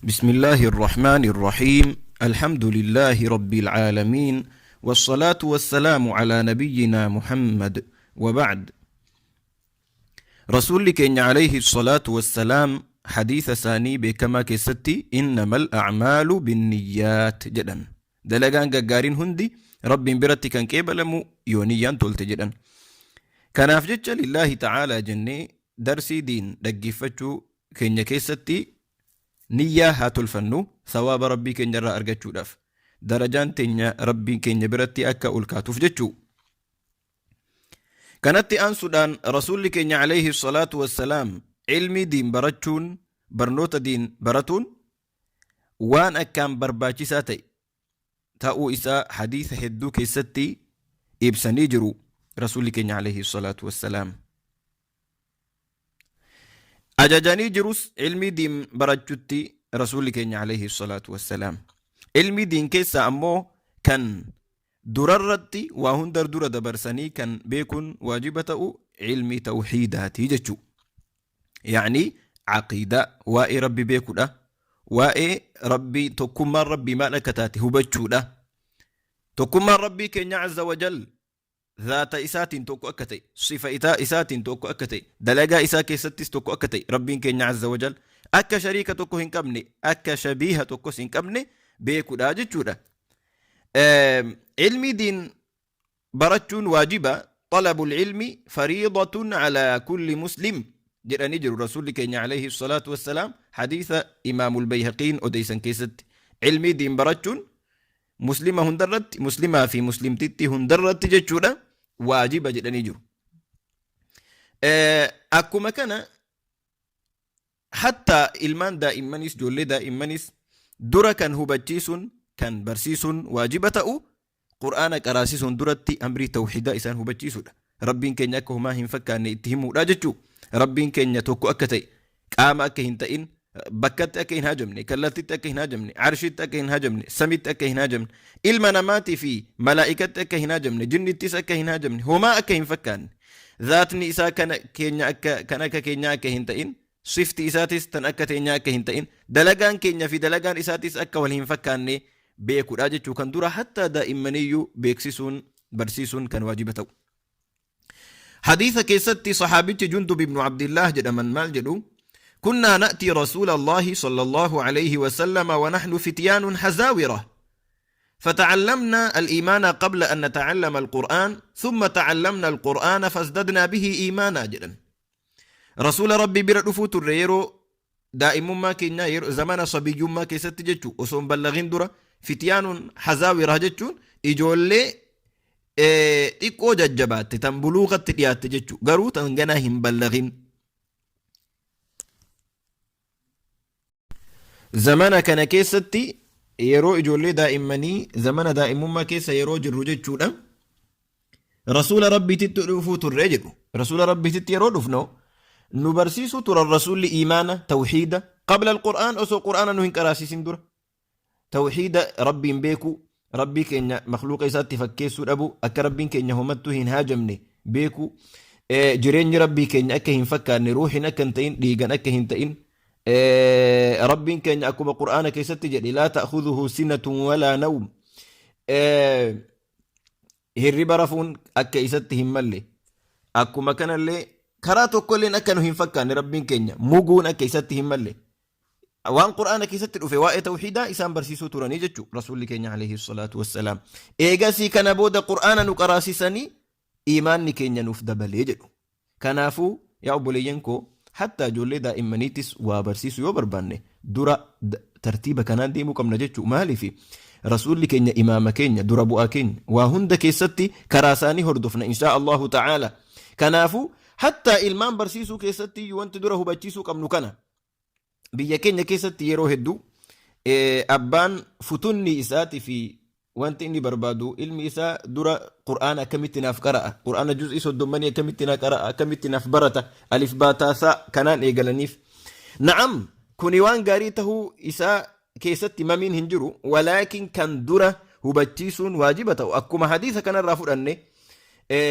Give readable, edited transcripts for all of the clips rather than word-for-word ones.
بسم الله الرحمن الرحيم الحمد لله رب العالمين والصلاة والسلام على نبينا محمد وبعد رسول كين عليه الصلاة والسلام حديث ثاني بكما كستي إنما الأعمال بالنيات جدا دلقان قارين هندي رب برتي كان كيبلمو يونيان تولت جدا كان أفجتش لله تعالى جنة درسي دين دقفتشو keenya keessatti niyyaa haa tolfannu sawaaba Rabbii keenya irraa argachuudhaaf darajaan teenya Rabbii keenya biratti akka ol kaatuuf jechuu. Kanatti aansuudhaan Rasuulli keenya alayhi salaatu wassalaam ilmii diin barachuun barnoota diin baratuun waan akkaan barbaachisaa ta'e ta'uu isaa hadiisa hedduu keessatti ibsanii jiru Rasuulli keenya alayhi salaatu wassalaam. Ajajanii jirus ilmii diin barachutti Rasuulli keenya alayhi salaatu wassalaam. Ilmii diin keessaa ammoo kan durarratti waa hunda dura dabarsanii kan beekuun waajiba ta'u ilmii tawhiidaatii jechuu. Yaa'ni aqiidaa waa'ee Rabbi beekuudha. Waa'ee Rabbii tokkummaan Rabbii maal akka taate hubachuudha. Tokkummaan Rabbii keenya azza wajal zaata isaatiin tokko akka ta'e, sifa isaatiin tokko akka ta'e, dalagaa isaa keessattis tokko akka ta'e, Rabbiin keenya azza wajal akka shariika tokko hin qabne, akka shabiiha tokkos hin qabne beekuudha jechuudha. Ilmii diin barachuun waajiba, xalabul ilmi fariidatun alaa kulli muslim jedhanii jiru Rasuulli keenya alayhi salaatu wassalaam hadiisa Imaamul Bayhaqiin odeysan keessatti. Ilmii diin barachuun Muslima hundarratti, muslimaa fi muslimtittii hundarratti jechuudha waajiba jedhanii jiru. Akkuma kana hattaa ilmaan daa'immanis ijoollee daa'immanis dura kan hubachiisuun kan barsiisuun waajiba ta'u Qur'aana qaraasisuun duratti amrii tawhiidaa isaan hubachiisuudha. Rabbiin keenya akka homaa hin fakkaanne itti himuudha jechuu. Rabbiin keenya tokko akka ta'e qaama akka hin ta'in bakkatti akka hin haajamne, kallattitti akka hin haajamne, arshitti akka hin haajamne, samitti akka hin haajamne, ilma namaatii fi malaa'ikatti akka hin haajamne, jinnittis akka hin haajamne, homaa akka hin fakkaanne, zaatni isaa kana keenya akka kan akka keenyaa akka hin ta'in, sifti isaatis tan akka teenyaa akka hin ta'in, dalagaan keenya fi dalagaan isaatis akka wal hin fakkaanne beekuudha jechuu kan dura hattaa daa'immaniyyuu beeksisuun barsiisuun kan waajiba ta'u. Hadiisa keessatti sahaabichi Jundub ibnu Abdillaah jedhaman maal jedhu? Kunnaa na'tii Rasuula Allaahi sallallahu alayhi wa sallama wa nahnu fityaanun hazaawira. فتعلمنا الإيمان قبل أن نتعلم القرآن ثم تعلمنا القرآن فازددنا به إيمانا جدا رسول ربي بira dhufuu turre yeroo daa'imummaa keenyaa yeroo zamana sabiyyummaa keessatti jechuun osoo hin ballaghin dura fitiyaanuun hazaawiraa jechuun ijoollee xiqqoo jajjabaatte tan buluuqatti dhiyaatte jechuun garuu tan ganaa hin ballaghin. Zamana kana keessatti yeroo ijoollee daa'immanii zamana daa'imummaa keessa yeroo jirru jechuudha. Rasuula Rabbiititti dhufuu turre jedhu. Rasuula Rabbiititti yeroo dhufnu nu barsiisuu turan Rasuulli iimaana, tawhiida, qabla al-Qur'aan osoo Qur'aana nu hin qaraasisin dura. Tawhiida Rabbiin beekuu, Rabbii keenya makhluuqa isaatti fakkeessuu dhabuu, akka Rabbiin keenya homattuu hin haajamne beekuu, jireenyi Rabbii keenya akka hin fakkaanne, ruuhin akka hin ta'in, dhiigan akka hin ta'in, Rabbiin keenya akkuma Qur'aana keessatti jedhe laa ta'khudhuhu sinatun walaa nawm. Hirriba rafuun akka isatti hin malle akkuma kanallee karaa tokkolleen akka nu hin fakkaanne Rabbiin keenya muguun akka isatti hin malle waan Qur'aana keessatti dhufe waa'ee tawhiidaa isaan barsiisuu turanii jechuu Rasuulli keenya alayhi salaatu wassalaam. Eegasii kana booda Qur'aana nu qaraasisanii iimaanni keenya nuuf dabalee jedhu. Kanaafuu yaa obboleeyyan koo hattaa ijoollee daa'immaniittis waa barsiisuu yoo barbaanne dura tartiiba kanaan deemuu qabna jechuu maaliif Rasuulli keenya imaama keenya dura bu'aa keenya waa hunda keessatti karaa isaanii hordofna inshaa Allahu ta'ala. Kanaafuu hattaa ilmaan barsiisuu keessatti iyyuu wanti dura hubachiisuu qabnu kana. Biyya keenya keessatti yeroo hedduu abbaan futunni isaatii fi wanti inni barbaadu ilmi isaa dura Qur'aana akkamitti naaf qara'a, Qur'aana juz'ii soddommanii akkamitti naa qara'a, akkamitti naaf barata, alif baataasaa kanaan eegalaniif. Na'am, kuni waan gaarii tahuu isaa keessatti mamiin hin jiru, walaakin kan dura hubachiisuun waajiba ta'u akkuma hadiisa kanarraa fudhanne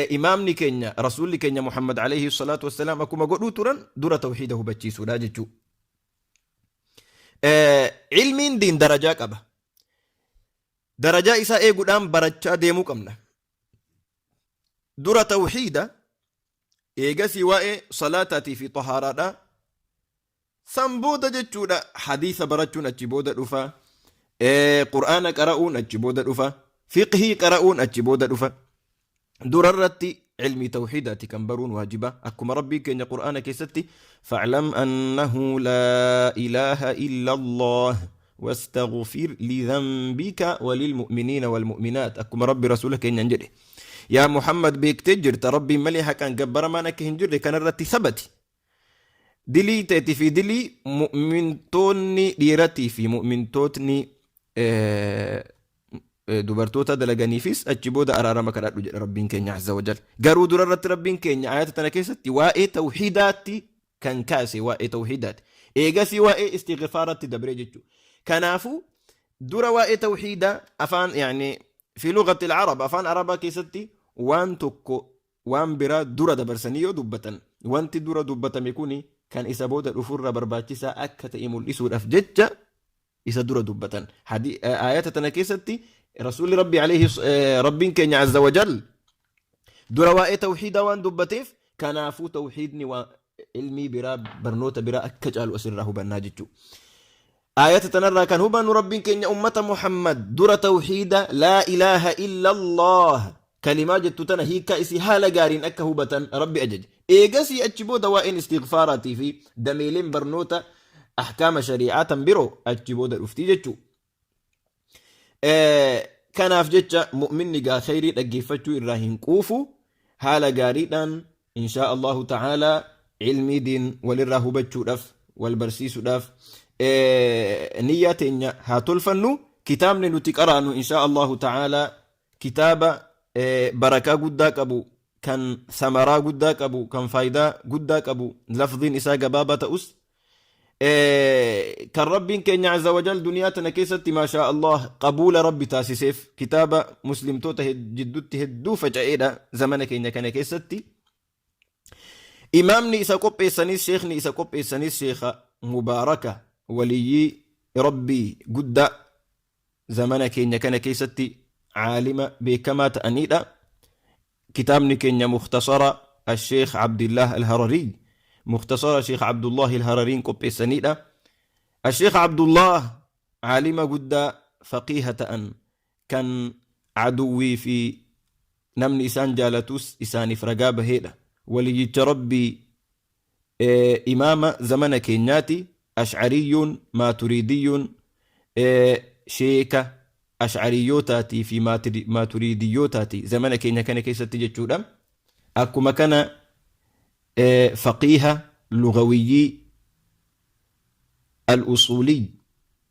imaamni keenya rasuulli keenya Muhammad alayhi salaatu wassalaam akkuma godhuu turan dura tawhiida hubachiisuudha jechuu. Ilmiin diin darajaa qaba. Darajaa isaa eeguudhaan barachaa deemuu qabna. Dura tawhiida, eegasii waa'ee salaataatii fi xahaaraadha. San booda jechuudha hadiisa barachuun achi booda dhufa. Qur'aana qara'uun achi booda dhufa. Fiqhii qara'uun achi booda dhufa. Dura irratti ilmii tawhiidaati kan baruun waajiba. Akkuma Rabbiin keenya Qur'aana keessatti fa'lam annahu laa ilaaha illa Allah wastaghfir lidhanbika walilmu'miniina walmu'minaat akkuma Rabbi rasuula keenyaan jedhe. Yaa Muhammad beektee jirta Rabbiin malee haqaan gabbaramaan akka hin jirre kanarratti sabati. Dilii teeti fi dilii mu'mintoonni dhiiratii fi mu'mintootni dubartoota dalaganiifis achi booda araarama kadhadhu jedha Rabbiin keenya azza wajal. Garuu dura irratti Rabbiin keenya ayata tana keessatti waa'ee tawhiidaatti kan kaase waa'ee tawhiidaati. Eegasii waa'ee istighfaaratti dabree jechuudha. Kanaafuu dura waa'ee tawhiidaa afaan yaani fi lughati al-arab afaan arabaa keessatti waan tokko waan biraa dura dabarsanii yoo dubbatan, wanti dura dubbatame kuni kan isa booda dhufurra barbaachisaa akka ta'e mul'isuudhaaf jecha isa dura dubbatan. Aayata tana keessatti Rasuulli Rabbi alayhi Rabbiin keenya azza wa jal dura waa'ee tawhiidaa waan dubbateef kanaafuu tawhiidni waa ilmii biraa barnoota biraa akka caalu asirraa hubannaa jechuudha. Aayata tanarraa kan hubannu Rabbiin keenya ummata Muhammad dura tawhiida laa ilaaha illa Allah kalimaa jettu tana hiikkaa isii haala gaariin akka hubatan Rabbi ajaje. Eegasii achi booda waa'een istighfaaraatii fi dameeleen barnoota ahkaama shari'aa tan biroo achi booda dhuftii jechuu. Kanaaf jecha mu'minni gaa khayrii dhaggeeffachuu irraa hin quufu haala gaariidhaan inshaa Allahu ta'aalaa ilmii diin walirraa hubachuudhaaf wal barsiisuudhaaf niyyaa teenya haa tolfannu. Kitaabni nuti qaraanu inshaa Allahu ta'aalaa kitaaba barakaa guddaa qabu kan samaraa guddaa qabu kan faayidaa guddaa qabu lafziin isaa gabaabaa ta'us kan Rabbiin keenya azza wajal duniyaa tana keessatti maashaa Allah qabuula Rabbi taasiseef kitaaba muslimtoota jiddutti hedduu faca'eedha zamana keenya kana keessatti. Imaamni isa qopheessanis sheekni isa qopheessanis sheekha mubaaraka waliyyii Rabbii guddaa zamana keenya kana keessatti caalima beekamaa ta'aniidha. Kitaabni keenya Mukhtasara Asheekh Abdillaah Alharariy Mukhtasara Sheekh Abdullaah Alharariin qopheessaniidha. Asheekh Abdullaah caalima guddaa faqiiha ta'an kan aduwwii fi namni isaan jaalatus isaaniif ragaa baheedha. Waliyyicha Rabbii imaama zamana keenyaati Ash'ariyyuun Maaturiidiyyuun sheeka Ash'ariyyootaati fi Maaturiidiyyootaati zamana keenya kana keessatti jechuudha. Akkuma kana faqiiha lugawiyyii al-usuuliy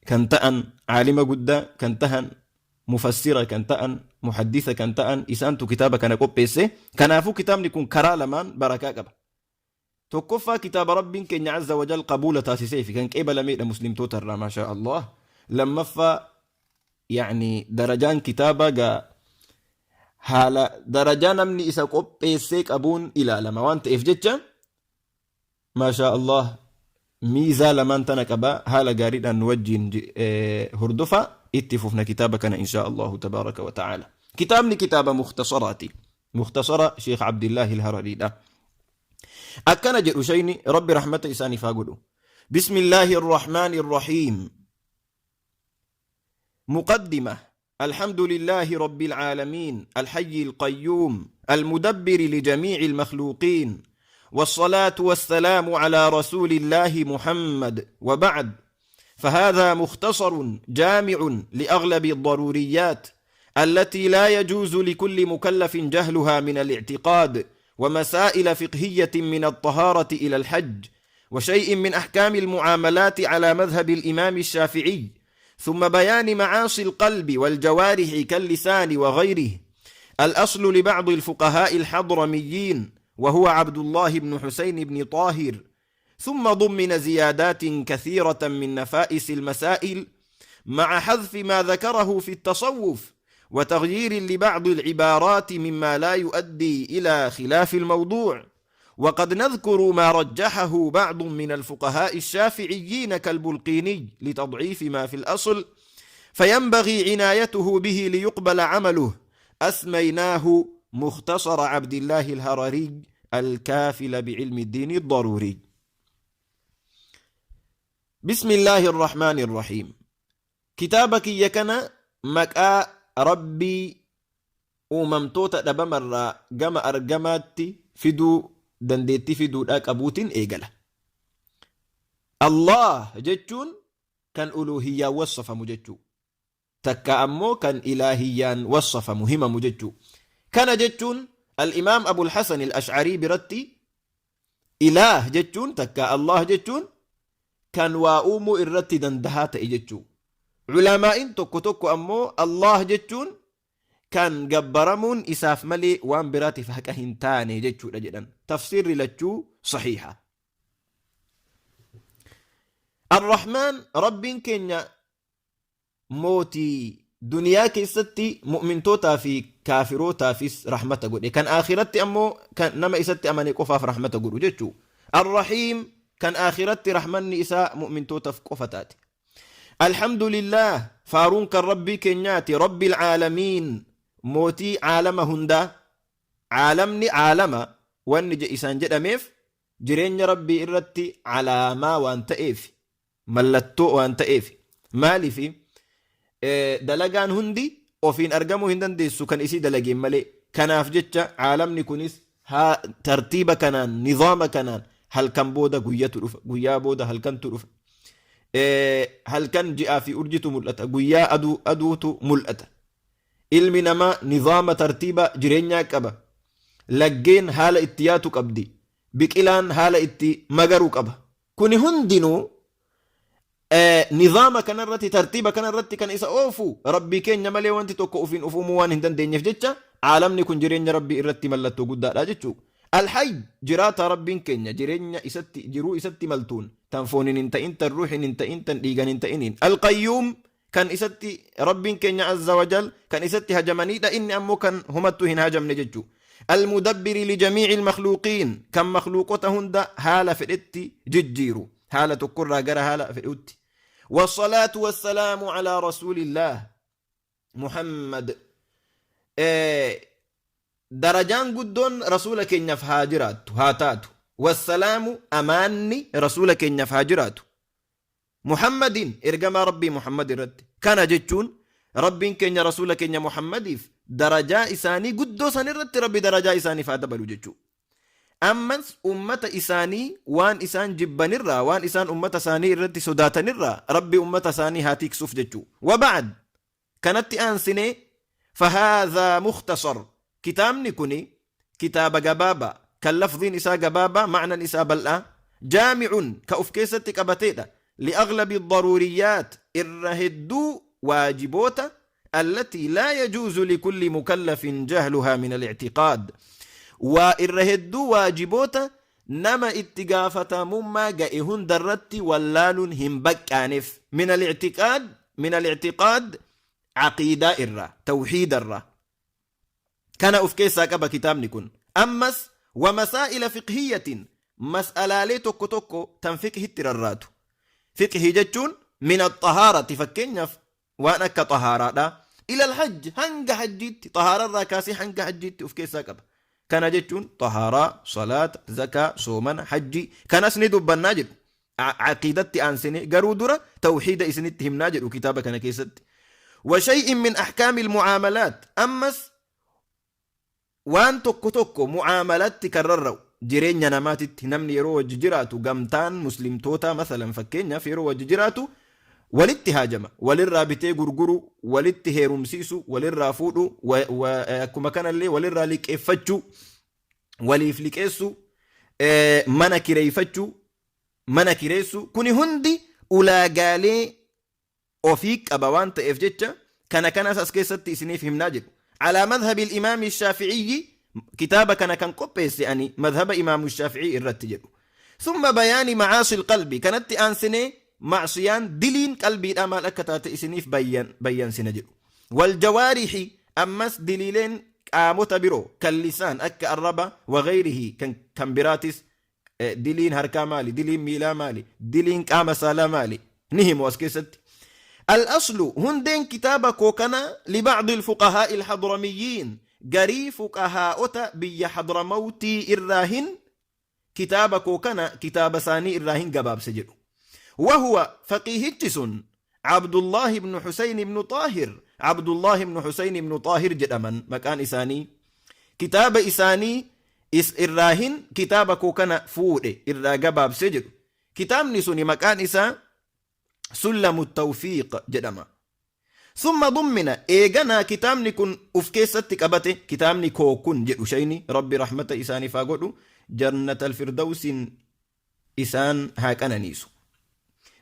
kan ta'an caalima guddaa kan tahan mufassira kan ta'an muhaddisa kan ta'an isaantu kitaaba kana qopheesse. Kanaafuu kitaabni kun karaa lamaan barakaa qaba. Tokkoffaa kitaaba Rabbiin keenya azza wa jal qabuula taasiseefi kan qeebalameedha muslimtoota irraa maashaa Allah. Lammaffaa yaani darajaan kitaabaa gaa haala darajaa namni isa qopheessee qabuun ilaalama waan ta'eef jecha maashaa Allah miizaa lamaan tana qaba haala gaariidhaan nu wajjiin hordofaa itti fufna kitaaba kana inshaa Allahu tabaaraka wa ta'aala. Kitaabni kitaaba mukhtasaraati. Mukhtasara Sheekh Abdillaahi Alharariidha. Akkana jedhu shayni Rabbi rahmata isaaniif haa godhu. Bismillaahi Arrahmaani Arrahiim. Muqaddima الحمد لله رب العالمين الحي القيوم المدبر لجميع المخلوقين والصلاة والسلام على رسول الله محمد وبعد فهذا مختصر جامع لأغلب الضروريات التي لا يجوز لكل مكلف جهلها من الاعتقاد ومسائل فقهية من الطهارة إلى الحج وشيء من أحكام المعاملات على مذهب الإمام الشافعي ثم بيان معاصي القلب والجوارح كاللسان وغيره الأصل لبعض الفقهاء الحضرميين وهو عبد الله بن حسين بن طاهر ثم ضمن زيادات كثيرة من نفائس المسائل مع حذف ما ذكره في التصوف وتغيير لبعض العبارات مما لا يؤدي إلى خلاف الموضوع. وقد نذكر ما رجحه بعض من الفقهاء الشافعيين كالبلقيني لتضعيف ما في الأصل، فينبغي عنايته به ليقبل عمله. أسميناه مختصر عبد الله الهرري الكافل بعلم الدين الضروري. بسم الله الرحمن الرحيم. Kitaaba kiyya kana maqaa Rabbii uumamtoota dhabamarraa gama argamaatti fiduu dandeettii fiduudhaa qabuutiin eegala. Allah jechuun kan uluuhiyyaan wassafamu jechuu. Takka ammoo kan ilaahiyyaan wassafamu himamu jechuu. Kana jechuun Al-Imaam Abul Hasan Al-Ash'arii biratti ilaah jechuun takka Allah jechuun kan waa uumuu irratti dandahaa ta'e jechuu. Ulamaa'in tokko tokko ammoo Allah jechuun kan gabbaramuun isaaf malee waan biraatiif haqa hin taane jechuudha jedhan. Tafsiirri lachuu sahiiha. Ar-Rahmaan, Rabbiin keenya mootii duniyaa keessatti mu'mintootaa fi kaafirootaafis rahmata godhe, kan aakhiratti ammoo kan nama isatti amane qofaaf rahmata godhu jechuu. Ar-Rahiim, kan aakhiratti rahmanni isaa mu'mintootaaf qofa taate. Alhamdulillah, faaruun kan Rabbii keenyaati, Rabbil caalamiin, mootii caalama hundaa. Caalamni caalama wanni isaan jedhameef jireenya Rabbii irratti calaamaa waan ta'eef, mallattoo waan ta'eef. Maaliif? Dalagaan hundi ofiin argamuu hin dandeessu kan isii dalageen malee. Kanaaf jecha caalamni kunis haa tartiiba kanaan, nizaama kanaan, halkan booda guyyatu dhufa, guyyaa booda halkantu dhufa, halkan ji'aa fi urjitu mul'ata, guyyaa aduu aduutu mul'ata. Ilmi namaa nizaama tartiiba jireenyaa qaba. Laggeen haala itti yaatu qabdi, biqilaan haala itti magaru qaba. Kuni hundinuu nizaama kanarratti, tartiiba kanarratti kan isa oofu Rabbii keenya malee wanti tokko ofiin of uumuu waan hin dandeenyeef jecha caalamni kun jireenya Rabbii irratti mallattoo guddaadha jechuudha. Alhayy, jiraata Rabbiin keenya jireenya isatti jiruu isatti maltuun, tan fooniin hin ta'in, tan ruuhin hin ta'in, tan dhiigan hin ta'iniin. Alqayyuum, kan isatti Rabbiin keenya azza wajal kan isatti hajamaniidha, inni ammoo kan homattuu hin hajamne jechuudha. Almudabbiri lijamiici almakhluuqiin, kan makhluuqota hunda haala fedhetti jijjiiru, haala tokkorraa gara haala fedhutti. Wassalaatu wassalaamu alaa rasuulillaah Muhammad. Darajaan guddoon rasuula keenyaaf haa jiraattu, haa taatu. Wassalaamu, amaanni rasuula keenyaaf haa jiraatu. Muhammadin, ergamaa Rabbii Muhammad irratti. Kana jechuun Rabbiin keenya rasuula keenya Muhammadiif darajaa isaanii guddoo san irratti Rabbi darajaa isaaniif haa dabalu jechuu. Ammas ummata isaanii waan isaan jibbanirraa, waan isaan ummata isaanii irratti sodaatanirraa Rabbi ummata isaanii haa tiksuuf jechuu. Waba'ad, kanatti aansinee, fahaadhaa mukhtasar, kitaabni kuni kitaaba gabaabaa kan lafziin isaa gabaabaa ma'nan isaa bal'aa, jaamicun, ka uf keessatti qabateedha, li'aglabi daruuriyyaat, irra hedduu waajiboota, allatii laa yajuuzu likulli mukallafin jahluhaa min al-i'tiqaad, waa irra hedduu waajiboota nama itti gaafatamummaa ga'e hundarratti wallaaluun hin baqqaaneef, min al-i'tiqaad, min al-i'tiqaad, aqiidaa irraa, tawhiida irraa. Kana uf keessaa qaba kitaabni kun. Ammas wa masaa'ila fiqhiyyatin, mas'alaalee tokko tokko tan fiqhitti rarraatu. Fiqhii jechuun min axahaarati, fakkeenyaaf waan akka xahaaraadha, ila alhajj, hanga hajjiitti, xahaararraa kaasee hanga hajjiitti uf keessaa qaba. Kana jechuun xahaaraa, salaata, zakaa, soomana, hajjii kanas ni dubbannaa jedhu. Aqiidatti aansine garuu dura tawhiida isinitti himnaa jedhu kitaaba kana keessatti. Wa shay'in min ahkaami almu'aamalaat, ammas waan tokko tokko mu'aamalatti kan rarra'u, jireenya namaatitti, namni yeroo wajji jiraatu, gamtaan muslimtootaa masalan fakkeenyaaf yeroo wajji jiraatu walitti haajama, walirraa bitee gurguru, walitti heerumsiisu, walirraa fuudhu, akkuma kanallee walirraa liqeeffachuu, waliif liqeessu, mana kireeffachuu, mana kireessu, kuni hundi ulaagaalee ofii qaba waan ta'eef jecha kana kanas as keessatti isiniif himnaa jedhu. Alaa madhabi imaami Shaafi'iyyi, kitaaba kana kan qopheesse ani madhaba imaamu Shaafi'ii irratti jedhu. Summa bayaani macaasi qalbi, kanatti aansinee macsiyaan, diliin qalbiidhaa maal akka taate isiniif bayyansina jedhu. Wal jawaarihi, ammas diliileen Qaamota biroo كاللسان akka arraba وغيره kan biraatis. Diliin harkaa maali? Diliin miilaa maali? Diliin qaama saalaa maali? Ni himu as keessatti. الأصل hundeen kitaaba koo kana لبعض الفقهاء الحضرميين garii fuqahaa'ota biyya Hadramawtii irraahin kitaaba koo kana kitaaba isaanii irraahin gabaabse jedhu. وهو faqiihichi sun Abdullaahi ibnu Husayn ibnu Xaahir, Abdullaahi ibnu Husayn ibnu Xaahir jedhaman maqaan isaanii. Kitaaba isaanii is irraahin kitaaba koo kana fuudhe, irraa gabaabse jedhu. Kitaabni suni maqaan isaa Sullamu Tawfiiq jedhama. ثم ضمن eeganaa kitaabni kun uf keessatti qabate, kitaabni koo kun jedhu shayni. Rabbi rahmata isaaniif haa godhu, Jannatal Firdawsiin isaan haa qananiisu.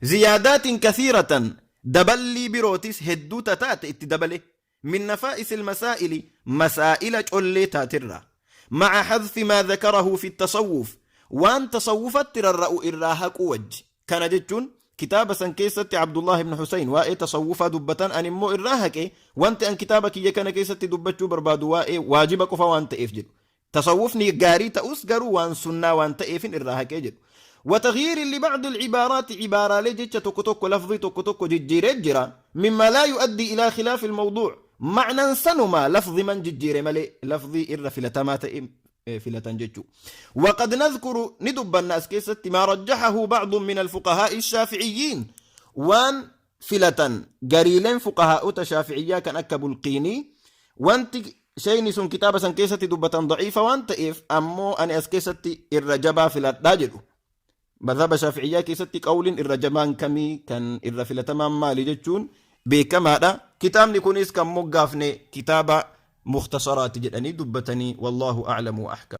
زيادات كثيرة daballii birootis hedduu tataate itti dabale من نفائس المسائل masaa'ila collee taatirra مع حذف ما ذكره في التصوف waan tasawwufatti rarra'u irraa haquu wajji. Kana jechuun kitaaba san keessatti Abdullah ibn Husayn waa'ee tasawwufaa dubbatan, an immoo irraa haqe. Wanti an kitaaba kiyya kana keessatti dubbachuu barbaadu waa'ee waajiba qofa waan ta'eef jedhu. Tasawwufni gaarii ta'us garuu waan sunnaa waan ta'eefin irraa haqee jedhu. وتغيير لبعض العبارات عبارة لجتش توكو توكو لفظي توكو توكو ججيري جرا مما لا يؤدي إلى خلاف الموضوع معنى سنما لفظ من ججيري ملي لفظي إر فلتما filatan jechuu. وقد نذكر ندب الناس كيست ما رجحه بعض من الفقهاء الشافعيين waan filatan gariileen fuqahaa'ota shaaficiyyaa kan akka Bulqiinii. Wanti shayni sun kitaaba san keessatti dubbatan daciifa waan ta'eef ammoo ani as keessatti irra jabaa filadhaa jedhu. Madhaba shaaficiyyaa keessatti qawliin irra jabaan kamii, kan irra filatamaan maali jechuun beekamaadha. Kitaabni kunis kan moggaafne kitaaba mukhtasaraati jedhanii dubbatanii. والله أعلم وأحكم.